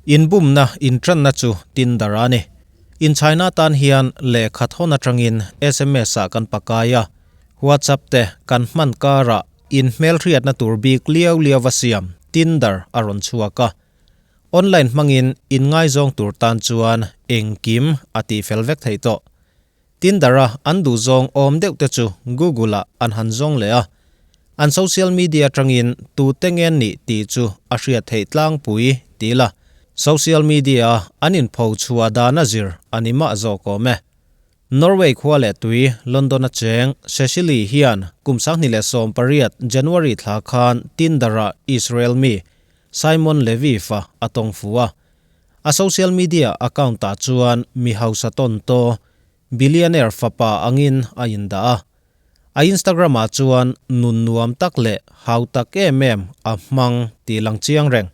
Inbumna inṭanna chu Tinder a ni. Inchhaina tan hian lehkha thawn aṭangin SMS-ah kan pakai a, WhatsApp te kan hman karah inhmelhriatna tur bik liau liau a siam Tinder a rawn chhuak a. Online hmangin inngaizawng tur tan chuan engkim a tihfel vek theih tawh. Tinder-a an duhzawng awm deuh te chu Google-ah an han zawng leh a, an social media atangin tute nge an nih tih chu a hriat theih tlangpui ti ila, social media-a an inpho chhuah dan a zir a ni mah zawk awm e. Norway khua leh tui London-a cheng Cecilie hian kum 2018 January thla khan Tinder-a Israel mi Simon Leviev-a a tawng fu a. A social media account-ah chuan mi hausa tawn taw, billionaire fapa angin a indah a. A Instagram-ah chuan nun nuam tak leh hau tak em em a hmang tih lang chiang reng.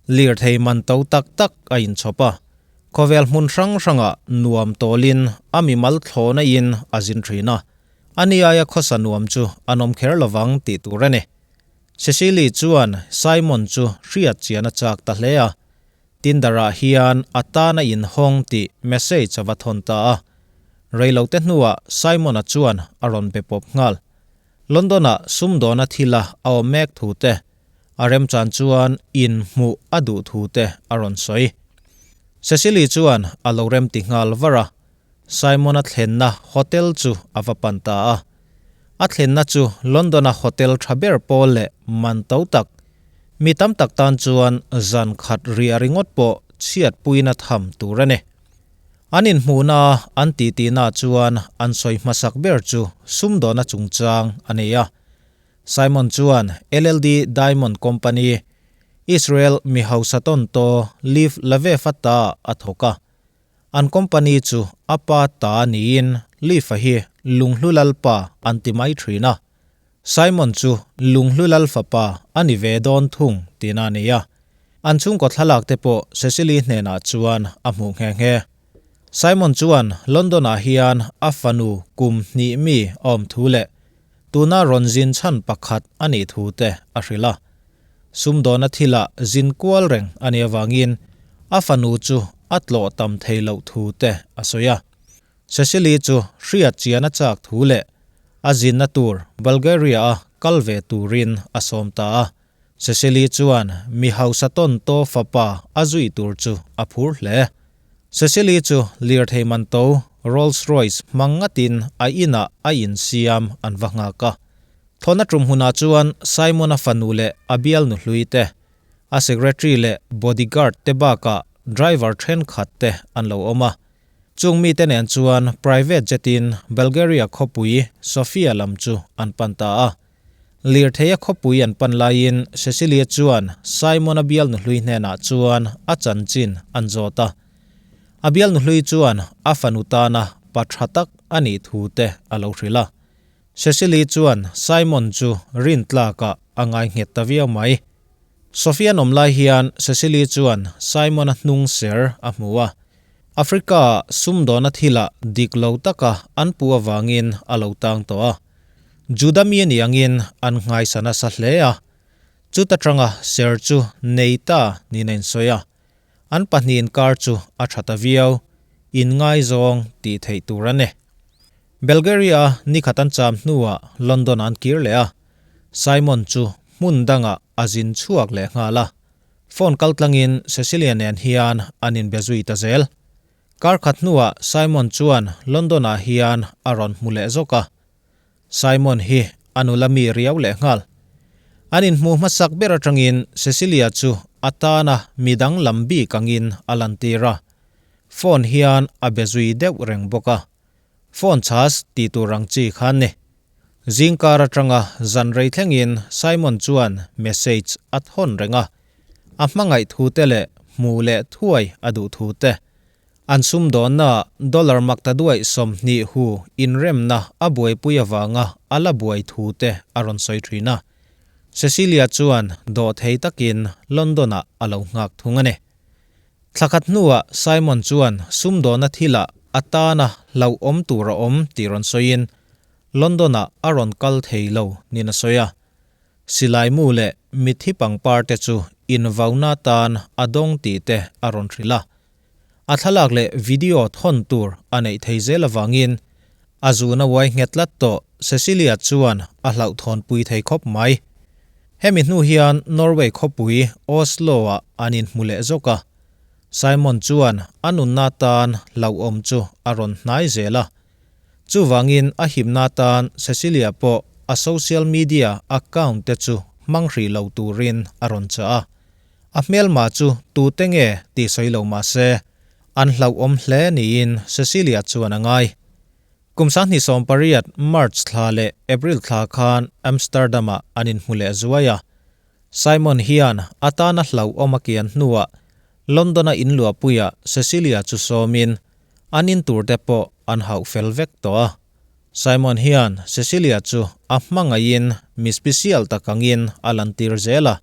Lirthei man to tak tak a inchhawp a, khawvel hmun hrang hrangah nuam tawlin a mimal thlawhna in a zin thin a. Ani aia khawsa nuam chu an awm kher lovang tih tur a ni. Cecily chuan Simon chu hriat chian a chak ta hle a, Tinder-ah hian a tan a inhawng tih message a va thawn ta a. Reilote hnuah Simon-a chuan a rawn be pawp nghal. London-ah sumdawna thila a awm mek thu te, a remchan chuan inhmuh a duh thu te a rawn sawi. Cecily chuan a lo remti nghal var a, Simon-a thlenna hotel chu a va pan ta a. A thlenna chu London-a hotel tha ber pawl leh man to tak, mi tam tak tan chuan zan khat riah ringawt pawh chhiatpuina tham tur a ni. An inhmuhna an titihna chuan an sawi hmasak ber chu sumdawna chungchang a ni a. Simon chuan LLD Diamond Company, Israel mi hausa tawn taw Liv Lavef-a ta a thawk a. An company chu a pa ta niin Leaf-a hi Lunghlu Lalpa an ti mai thin a. Simon chu Lunghlu Lal fapa a ni ve dawn thung tihna a ni a. An chhungkaw thlalak te pawh Cecily hnenah chuan a hmuh nghe nghe. Simon chuan London-ah hian a fanu kum hnih mi a awm thu leh tuna rawn zin chhan pakhat a nih thu te a hrilh a. Sumdawna thilah zin kual reng a nih avangin a fanu chu a tlawh tam thei loh thu te a sawi a. Cecily chu hriat chian a chak thu leh a zinna tur Bulgaria-a kal ve turin a sawm ta a. Cecily chuan mi hausa tawn taw fapa a zui tur chu a phur hle. Cecily chu lirthei man to Rolls Royce hmang ngatin a inah a insiam an va nghak a. Thlawhna tum hunah chuan Simon-a fanu leh a bialnu hlui te, a secretary leh bodyguard te bakah driver thenkhat te an lo awm a. Chung mite nen chuan private jet-in Bulgaria khawpui Sofia lam chu an pan ta a. Lirtheia khawpui an pan laiin Cecilia chuan Simon-a bialnu hlui hnenah chuan a chanchin an zawt a. A bialnu hlui chuan a fanu tana pa tha tak a nih thu te a lo hrilh a. Cecily chuan Simon chu rintlakah a ngai nghet ta viau mai. Sophia nawm lai hian Cecily chuan Simon-a hnung ser a hmu a. Africa-ah sumdawna thilah dik lo taka an pu avangin a lo tang tawh a. Juda mi a nih angin an nghaisa nasa hle a. Chuta tanga ser chu nei ta niin a insawi a. An pahnihin kar chu a tha ta viau, inngaizawng tih theih tur a ni. Bulgaria-a nikhat an cham hnuah London an kir leh a, Simon chu hmun dangah a zin chhuak leh nghal a. Phone kal tlangin Cecilia nen hian an inbe zui ta zel. Kar khat hnuah Simon chuan London-ah hian a rawn hmu leh zawk a. Simon hi a nula mi riau leh nghal. An inhmuh hmasak ber atangin Cecilia chu a tana midang lam bik angin a lantir a. Phone hian a be zui deuh reng bawk a. Phone chhas tih tur ang chi kha an ni. Zingkar atanga zan rei thlengin Simon chuan message a thawn reng a. A hmangaih thu te leh hmu leh thuai a duh thu te. An sumdawnna dollar makta duaih 20 hu inremna a buaipui avanga a la buai thu te a rawn sawi thin a. Cecilia chuan dawhthei takin London-ah a lo nghak thung a ni. Thla khat hnuah Simon chuan sumdawna thilah a tana hlauhawm tur a awm tih rawn sawiin London-ah a rawn kal thei lo niin a sawi a. Silai mu leh mitthi pangpar te chu invauna tan a dawng tih te a rawn hrilh a. A thlalak leh video thawn tur a neih thei zel avangin a zuna uai nghet tlat tawh Cecilia chuan a hlauhthawnpui thei khawp mai. Hemi hnu hian Norway khawpui Oslo-ah an inhmu leh zawk a. Simon chuan a nunna tan hlauhawm chu a rawn hnai zel a. Chuvangin a himna tan Cecilia pawh a social media account te chu hmang hrih lo turin a rawn chah a. A hmelma chu tute nge tih sawi lo mah se, an hlauhawm hle niin Cecilia chuan a ngai. Kum 2018 March thla leh April thla khan Amsterdam-ah an inhmu leh zuai a. Simon hian a tana hlauhawm a kian hnuah London-a inluahpuiah Cecilia chu sawmin an in turte pawh an hauh fel vek tawh a. Simon hian Cecilia chu a hmangaihin mi special tak angin a lantir zel a.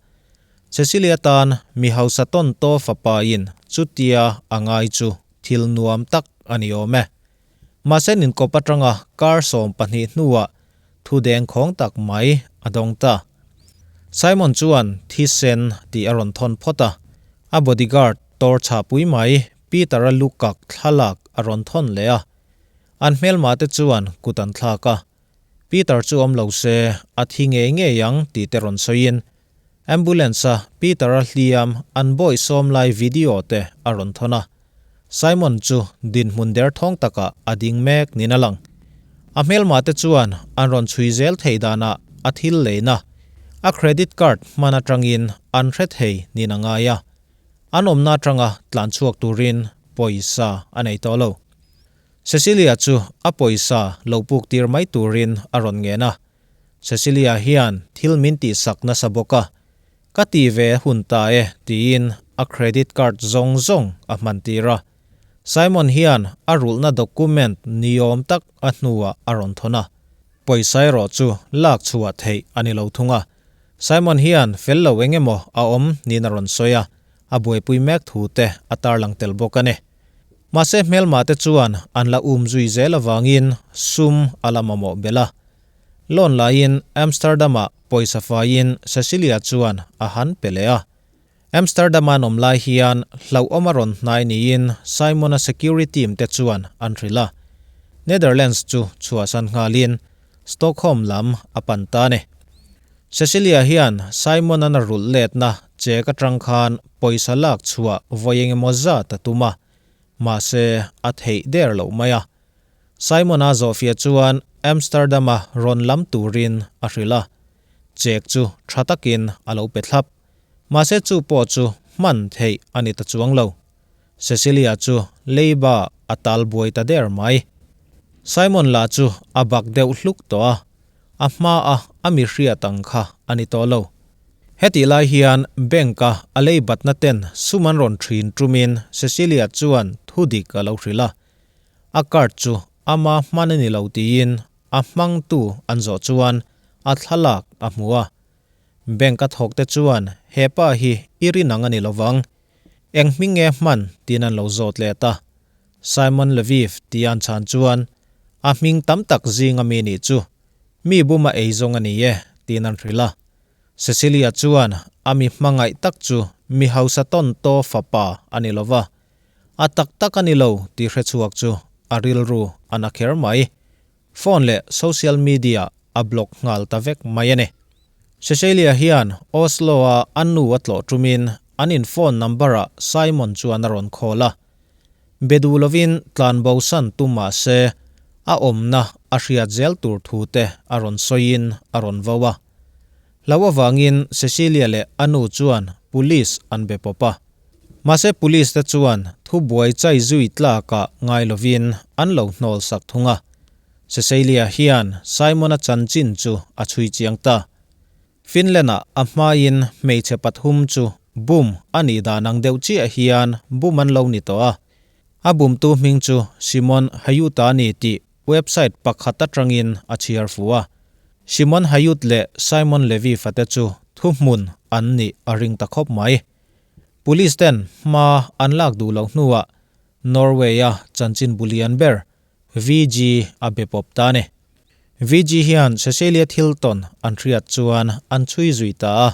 Cecilia tan mi hausa tawn taw fapain chutia a ngai chu thil nuam tak a ni awm e. Mahse ninkawp atanga kar 12 hnuah thu dengkhawng tak mai a dawng ta. Simon chuan thisen tih a rawn thawn phawt a, a bodyguard tawr chhahpui mai Peter-a lu kak thlalak a rawn thawn leh a. An hmelma te chuan kut an thlak a, Peter chu awm lo se a thi ngei ngei ang tih te rawn sawiin Ambulance-a Peter-a hliam an bawihsawm lai video te a rawn thawn a. Simon chu dinhmun derthawng takah a ding mek niin a lang. A hmelma te chuan an rawn chhui zel theih danah a thil leina, a credit card hman atangin an hre thei niin a ngai a. An awmna atanga tlan chhuak turin pawisa a nei tawh lo. Cecilia chu a pawisa lo puk tir mai turin a rawn ngen a. Cecilia hian thil min tihsak nasa bawk a, ka ti ve hun ta e tiin a credit card zawng zawng a hman tir a. Simon hian a rulhna document niawm tak a hnuah a rawn thawn a. Pawisa erawh chu lak chhuah theih a ni lo thung a. Simon hian fel lo eng emaw a awm niin a rawn sawi a, a buaipui mek thu te a tarlang tel bawk a ni. Mahse hmelma te chuan an la um zui zel avangin sum a la mamawh belh a. Loan laiin Amsterdam-ah pawisa faiin Cecilia chuan a han pe leh a. Amsterdam-a an awm lai hian hlauhawm a rawn hnai niin Simon-a security team te chuan an hrilh a. Netherlands chu chhuahsan nghalin Stockholm lam a pan ta a ni. Cecilia hian Simon-a'n a rulh letna chek atang khan pawisa lak chhuah vawi engemaw zat a tum a, mahse a theih der loh mai a. Simon-a zawhfiah chuan Amsterdam-a rawn lam turin a hrilh a, chek chu tha takin a lo pe thlap. Mahse chu pawh chu hman theih a ni ta chuang lo. Cecilia chu leiba a tal buai ta der mai. Simon lah chu a bak deuh hluk tawh a, a hma a a mi hriat ang kha a ni tawh lo. Hetih lai hian bank a a lei batna ten sum an rawn thin tumin Cecilia chuan thu dik a lo hrilh a, a card chu ama hman a ni lo tiin a hmangtu an zawh chuan a thlalak a hmu a. Bank a thawk te chuan he pa hi i rin ang a ni lovang, eng hming nge hman tiin an lo zawt let a. Simon Lviv tia an chhan chuan a hming tam tak zinga mi nih chu mi buma ei zawng a ni e tiin an hrilh a. Cecilia chuan a mi hmangaih tak chu mi hausa tawn taw fapa a ni lova, a tak tak a ni lo tih hrechhuak chu a rilru a na kher mai. Phone leh social media a block nghal ta vek mai a ni. Cecilia hian Oslo-a a nu a tlawh tumin an in phone number-ah Simon chuan a rawn call a. Be duh lovin tlan bosan tum mah se a awmna a hriat zel tur thu te a rawn sawiin a rawn vo a. Hlo avangin Cecilia leh a nu chuan police an be pawp a. Mahse police te chuan thubuai chai zui tlakah ngai lovin an lo hnawl sak thung a. Cecilia hian Simon-a chanchin chu a chhui chiang ta. Finland-ah a hmain hmeichhe pathum chu bum a nih dan ang deuh chiah hian bum an lo ni tawh a. A bumtu hming chu Simon Hayut-a a ni tih website pakhat atangin a chhiar fu a. Simon Hayut leh Simon Levy fate chu thuhmun an nih a ring ta khawp mai. Police ten hma an lak duh loh hnuah Norway-a chanchin bu lian ber VG a be pawp ta a ni. VG hian Cecilia Thilton an hriat chuan an chhui zui ta a.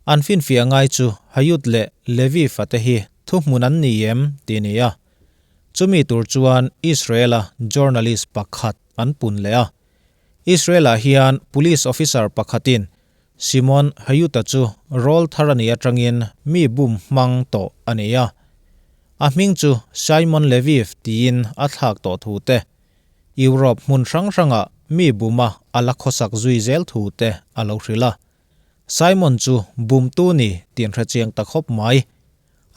An finfiah ngai chu Hayut leh Levi fate hi thuhmun an ni em tih a ni a. Chumi tur chuan Israel-a journalist pakhat an pun leh a. Israel-ah hian police officer pakhatin Simon Hayut-a chu rawl thar a nih atangin mi bum hmang tawh a ni a. A hming chu Simon Leviv tiin a thlak tawh thu te, Europe hmun hrang hrangah mi buma a la khawsak zui zel thu te a lo hrilh a. Simon chu bumtu ni tih an hre chiang ta khawp mai.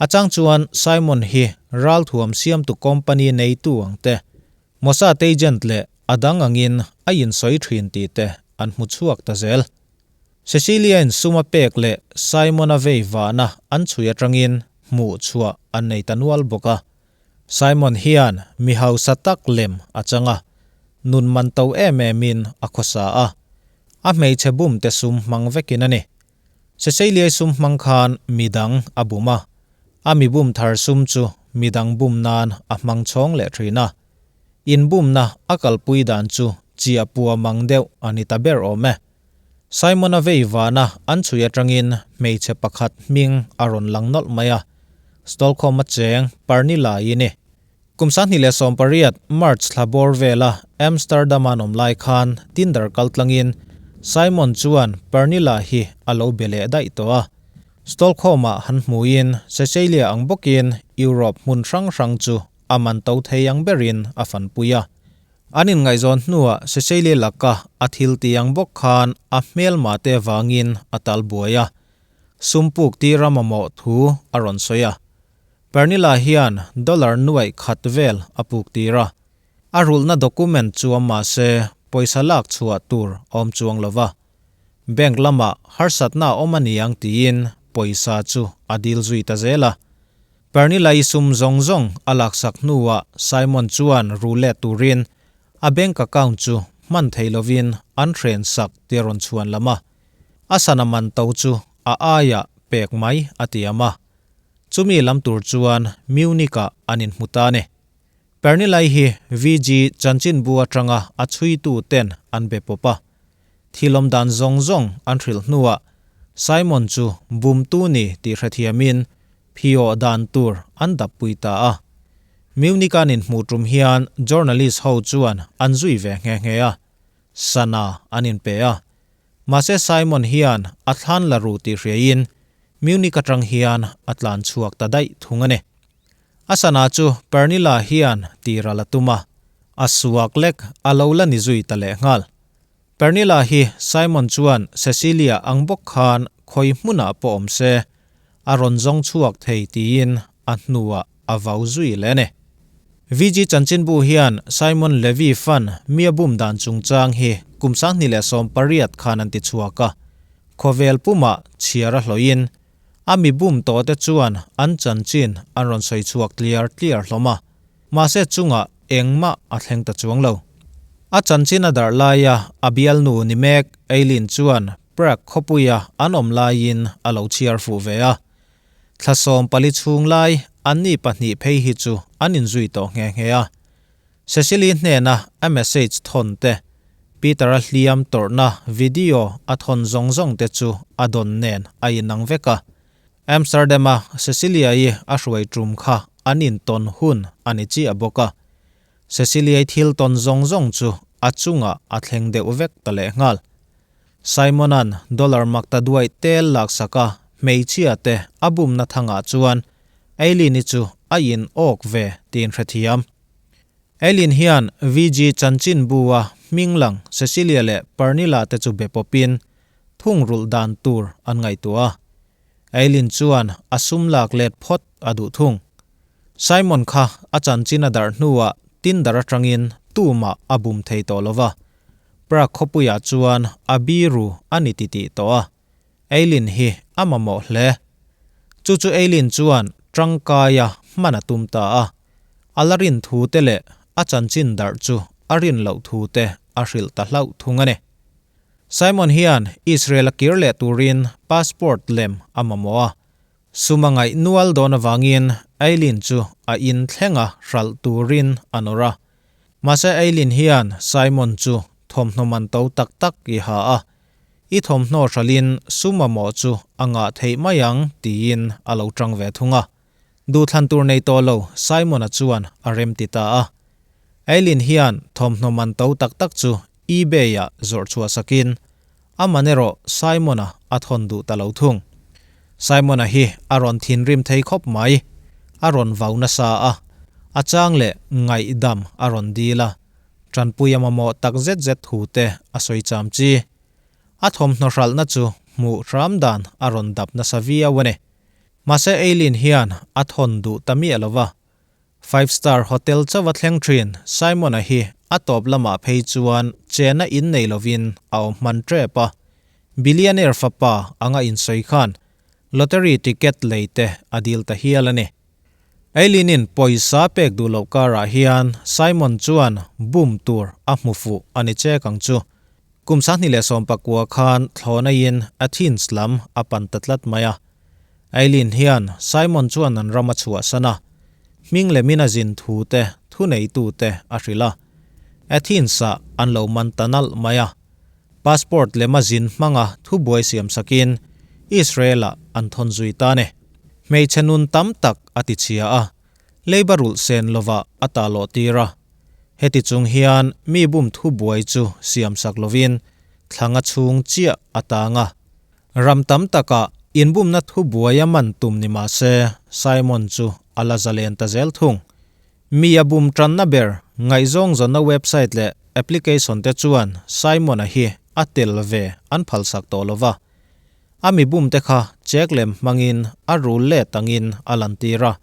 A chang chuan Simon hi ralthuam siamtu company neitu ang te, Mossad agent leh a dang angin a insawi thin tih te an hmu chhuak ta zel. Cecilia-in sum a pek leh Simon-a vei vahna an chhui atangin hmuh chhuah an nei ta nual bawk a. Simon hian mi hausa tak lem a chang a, nun man to em emin a khawsa a. A hmeichhe bum te sum hmang vekin a ni. Cecilia-i sum hmang khan midang a bum a, a mi bum thar sum chu midang bum nan a hmang chhawng leh thin a. Inbumna a kalpui dan chu chiah pua mang deuh a ni ta ber awm e. Simon-a vei vana an chhui atangin hmeichhe pakhat hming a rawn lang nawlh mai a, Stolkhawma cheng Pernilla-i ni. Kum 2018 March thla bawr vela Amsterdam-a an awm lai khan Tinder kal tlangin Simon chuan Pernilla hi a lo be leh daih tawh a. Stolkhawma han hmuin Cecilia ang bawkin Europe hmun hrang hrang chu a man to thei ang berin a fanpui a. An inngaihzawn hnuah Cecilia laka a thil ti ang bawk khan a hmelma te vangin a tal buai a, sum puk tira mamawh thu a rawn sawi a. Pernilla hian dollar nuaih khat vel a puk tir a, a rulhna document chu awm mah se pawisa lak chhuah tur a awm chuang lo va, bank lamah harsatna a awm a ni ang tiin pawisa chu a dil zui ta zel a. Pernilla-i sum zawng zawng a laksak hnuah Simon chuan ru let turin a bank account chu hman thei lovin an hren sak tih a rawn chhuan lam a. A sana man to chu a aiah pek mai a tiam a. Chumi lam tur chuan Munich-ah an inhmu ta a ni. Pernilla-i hi VG chanchinbu atanga a chhuitu ten an be pawp a. Thil awm dan zawng zawng an hrilh hnuah Simon chu bumtu ni tih hrethiamin Phiawh dan tur an dap pui ta a. Munich an inhmuh tum hian journalist ho chuan an zui ve nghe nghe a, sana an inpe a. Mahse Simon hian a thlan la ru tih hriaiin Munich atang hian a tlan chhuak ta daih thung a ni. A sana chu Pernilla hian tir a la tum a, a suak lek a lo la ni zui ta lehnghal. Pernilla hi Simon chuan Cecilia ang bawk khan khawi hmunah pawh awm se, a rawn zawng chhuak thei tiin a hnuah a vau zui leh a ni. VG chanchinbu hian Simon Levy fan mia bum dan chungchang hi kum 2018 khan an ti chhuak a, khawvel pumah chhiar a hlawhin a mi bum tawhte chuan an chanchin an rawn sawi chhuak tliar tliar hlawm a. Mahse chungah engmah a thleng ta chuang lo. A chanchin a darh laia a bialnu ni mek Eileen chuan Prague khawpuia an awm laiin a lo chhiar fuh ve a. Thla 14 chhung lai anni pahnih phei hi chu an inzui tawh nghe nghe a. Cecily hnena a message thawn te, Peter-a hliam tawrhna video a thawn zawng zawng te chu a dawn nen a inang vek a. Amsterdam-a Cecilia-i a hruai tum kha an intawn hun a ni chiah bawk a. Cecilia-i thil tawn zawng zawng chu a chungah a thleng deuh vek ta lehnghal. Simon-a'n dollar mak ta duaih tel laksak a hmeichhia te a bumna thangah chuan Eileen-i chu a in awk ve tiin hrethiam. Eileen hian VG chanchinbu-a hming lang Cecilia leh Pernilla te chu be pawpin thungrulh dan tur an ngaihtuah a. Eileen chuan a sum lak let phawt a duh thung. Simon kha a chanchin a darh hnuah Tinder atangin tumah a bum thei tawh lo va. Prague khawpuiah chuan a biru a ni titih tawh a. Eileen hi a mamawh hle. Chu chu Eileen chuan tangkaia hman a tum ta a. A la rin thu te leh a chanchin darh chu a rin loh thu te a hrilh ta hlauh thung a ni. Simon hian Israel a kir leh turin passport lem a mamawh a, sum a ngaih nual dawn avangin Eileen chu a in thlenga hralh turin a nawr a. Mahse Eileen hian Simon chu thawmhnaw man to tak tak i ha a. I thawmhnaw hralhin sum mamawh chu a ngah theih mai ang tiin a lo tang ve thung a. Duhthlan tur nei tawh lo Simon-a chuan a rem ti ta a. Eileen hian thawmhnaw man to tak tak chu eBay-ah zawrh chhuah sakin a man erawh Simon-a a thawn duh ta lo thung. Simon-a hi a rawn thinrim thei khawp mai. A rawn vau nasa a, a chang leh ngaihdam a rawn dil a. Tanpuia mamawh tak zet zet thu te a sawi cham chi. A thawmhnaw hralhna chu hmuh hram dan a rawn dap nasa viau a ni. Mahse Eileen hian a thawn duh ta miah lo va. Five Star Hotel chauha thleng thin Simon-a hi a tawp lamah phei chuan chena in nei lovin a awm hman tep a. Billionaire fapa anga insawi khan lottery ticket lei te a dil ta hial a ni. Eileen-in pawisa pek duh loh karah hian Simon chuan bum tur a hmu fuh a ni chek ang chu. Kum 2019 khan thlawhnaiin Athens lam a pan ta tlat mai a. Eileen hian Simon chuan an ram a chhuahsan a, hming lemin a zin thu te, thuneitu te a hrilh a. Athens-ah an lo man ta nalh mai a. Passport lema zin hmanga thubuai siam sakin Israel-ah an thawn zui ta a ni. Hmeichhe nun tam tak a ti chhia a, leiba rulh sen lovah a ta lawh tir a. Heti chung hian mi bum thubuai chu siam sak lovin thlanga chhung chiah a tang a. Ram tam takah inbumna thubuai a man tum ni mah se Simon chu a la zalen ta zel thung. Mi a bum tanna ber ngaihzawng zawnna website leh application te chuan Simon-a hi a tel ve an phalsak tawh lo va. A mi bum te kha check lem hmangin a rul let angin a lantir a.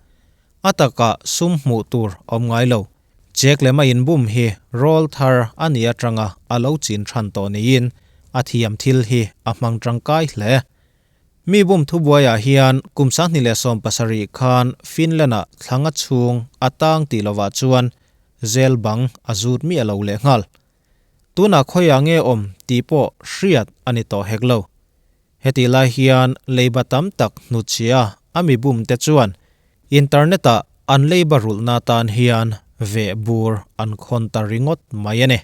A takah sum hmuh tur awm ngai lo. Check lem a inbum hi rawl thar a nih atanga a lo chin than tawh niin a thiam thil hi a hmang tangkai hle. Mi bum thubuaiah hian kum 2017 khan Finland-ah thlanga chhung a tang tih lovah chuan zel bang a zut miah lo lehnghal. Tunah khawiah nge awm tih pawh hriat a ni tawh hek lo. Hetih lai hian leiba tam tak hnutchhia a mi bum te chuan internet-ah an leiba rulhna tan hian veh bur an khawn ta ringawt mai a ni.